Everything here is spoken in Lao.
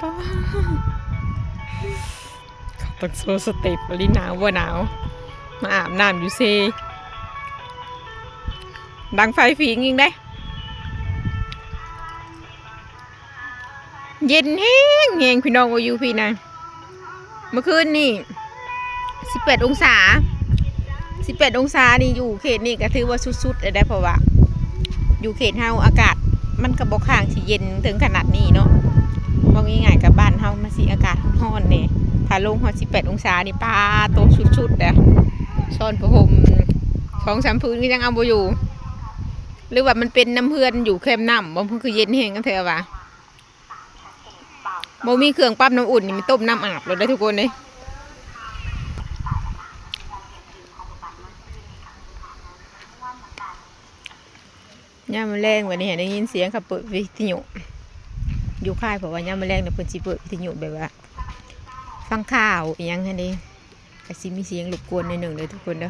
ປາດ ເຂົາຕ້ອງໂຊສະເຕັບອີ່ຫຼີ ໜາວບໍ່ໜາວ ມາອາບນ້ຳຢູ່ເຊ ດັງໄຟຝີງອີກເດ້. ເຢັນແຮງໆ ພີ່ນ້ອງເອີຍ ຢູ່ພີ້ນະ ເມື່ອຄືນນີ້ ສິບແປດອົງສາ ສິບແປດອົງສານີ້ ຢູ່ເຂດນີ້ກໍຖືວ່າສຸດໆ ແລ້ວເດ້ ເພາະວ່າຢູ່ເຂດເຮົາອາກາດມັນກໍບໍ່ຂ້າງຊິເຢັນເຖິງຂະໜາດນີ້ເນາະ ເວົ້າງ່າຍໆ ກັບບ້ານເຮົາມັນຊິອາກາດຮ້ອນແດ່ ຖ້າລົງຮອດສິບແປດອົງສານີ້ ປາໂຕ ສຸດໆ ແລ້ວ ຊ້ອນຜ້າຫົ່ມສອງສາມຜືນກໍຍັງເອົາບໍ່ຢູ່ ຫຼືວ່າມັນເປັນນຳເຮືອນຢູ່ແຄມນ້ຳບໍ່ ມັນຄືເຢັນແຮງແທ້ຫວາ. ບໍ່ມີເຄື່ອງປັບນ້ຳອຸ່ນນີ້ ມັນຕົ້ມນ້ຳອາບໂລດເດ້ທຸກຄົນເດ້. ຍາມມື້ແລງບັດນີ້ໄດ້ຍິນສຽງເຂົາເປີດວິທະຍຸຢູ່ຄ້າຍ ເພາະວ່າຍາມມື້ແລງນະ ເພິ່ນຊິເປີດວິທະຍຸແບບວ່າຟັງຂ່າວອີ່ຫຍັງຫັ້ນເດ້ ກໍຊິມີສຽງລົບກວນໜ້ອຍໜຶ່ງເດີທຸກຄົນເດີ.